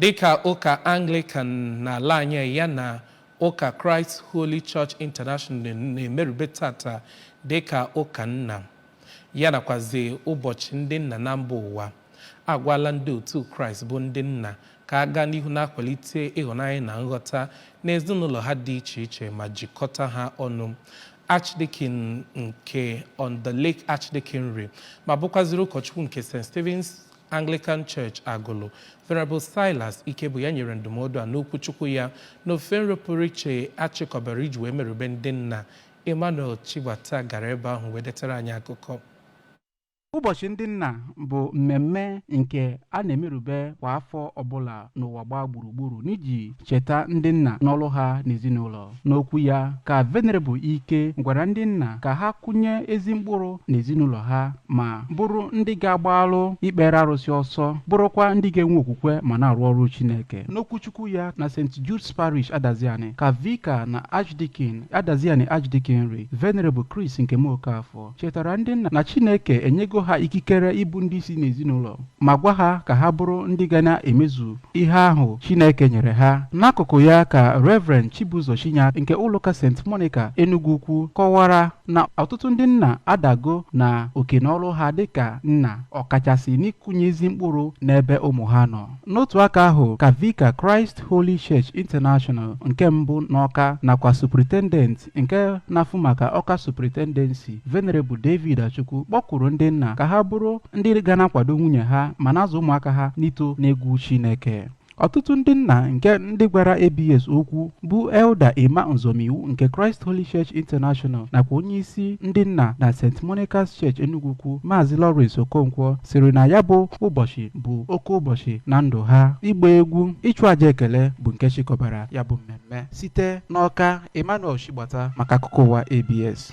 Dịka ụka Anglican n'ala anyị ya na ụka Christ Holy Church International na-emerube tata dịka ụka nna, ya nakwazi ụbọchị ndị nna na mba ụwa, agwala ndị otu Kraịst bụ ndị nna ka a gaa n'ihu na-akwalite ịhụnanya na nghọta n'ezinụlọ ha dị iche iche ma jikọta ha ọnụ. Archdeacon nke On the Lake Archdeaconry ma bụkwaziri ụkọchukwu nke St. Stephen's Anglican Church Agụlụ, Venerable Silas Ikebu ya nyere ndụmọdụ a n'okwuchukwu ya n'ofufe nro pụrụ iche achịkọbara iji wee merube ndị nna. Emmanuel Chigbata gara ebe ahụ wee detara anyị akụkọ. Ụbọchị ndị nna bụ mmemme nke a na-emerube kwa afọ ọbụla n'ụwa gbaa gburugburu n'iji cheta ndị nna n'ọrụ ha n'ezinụlọ. N'okwu ya ka Venerable Ike gwara ndị nna ka ha kụnye ezi mkpụrụ n'ezinụlọ ha ma bụrụ ndị ga-agbalụ ikpere arụsị ọsọ, bụrụkwa ndị ga-enwe okwukwe ma na-arụ ọrụ Chineke. N'okwuchukwu ya na St. Jude's Parish Adaziani ka Vicar na Archdeacon Adaziani Archdeaconry, Venerable Chris Nkem Okafọ, chetara ndị nna na Chineke enyego ha ikikere ịbụ ndị isi n'ezinụlọ ma gwa ha ka ha bụrụ ndị ga na-emezu ihe ahụ Chineke nyere ha. N'akụkụ ya ka Reverend Chibuzo Chinya nke ụlọụka St. Monica Enugu Ukwu kọwara na ọtụtụ ndị nna adago na oke n'ọrụ ha dịka nna, ọkachasị n'ịkụnye ezi mkpụrụ n'ebe ụmụ ha nọ. N'otu aka ahụ ka Vicar Christ Holy Church International nke mbụ n'Ọka nakwa Superintendent nke na-afụ maka Ọka Superintendency, Venerable David Achukwu, kpọkwuru ndị nna ka ha bụrụ ndị ga na-akwado nwunye ha ma na-azụ ụmụaka ha n'ito n'egwu Chineke. Ọtụtụ ndị nna nke ndị gwara ABS okwu bụ Elder Emma Nzomiwu nke Christ Holy Church International nakwa onyeisi ndị nna na St. Monica's Church Enugu Ukwu, Maazị Lawrence Okonkwo, sịrị na ya bụ ụbọchị bụ oke ụbọchị na ndụ ha. Ịgba egwu, ịchụ àjà ekele bụ nke chịkọbara ya bụ mmemme. Site n'Ọka, Emmanuel Chigbata maka akụkọ ụwa ABS.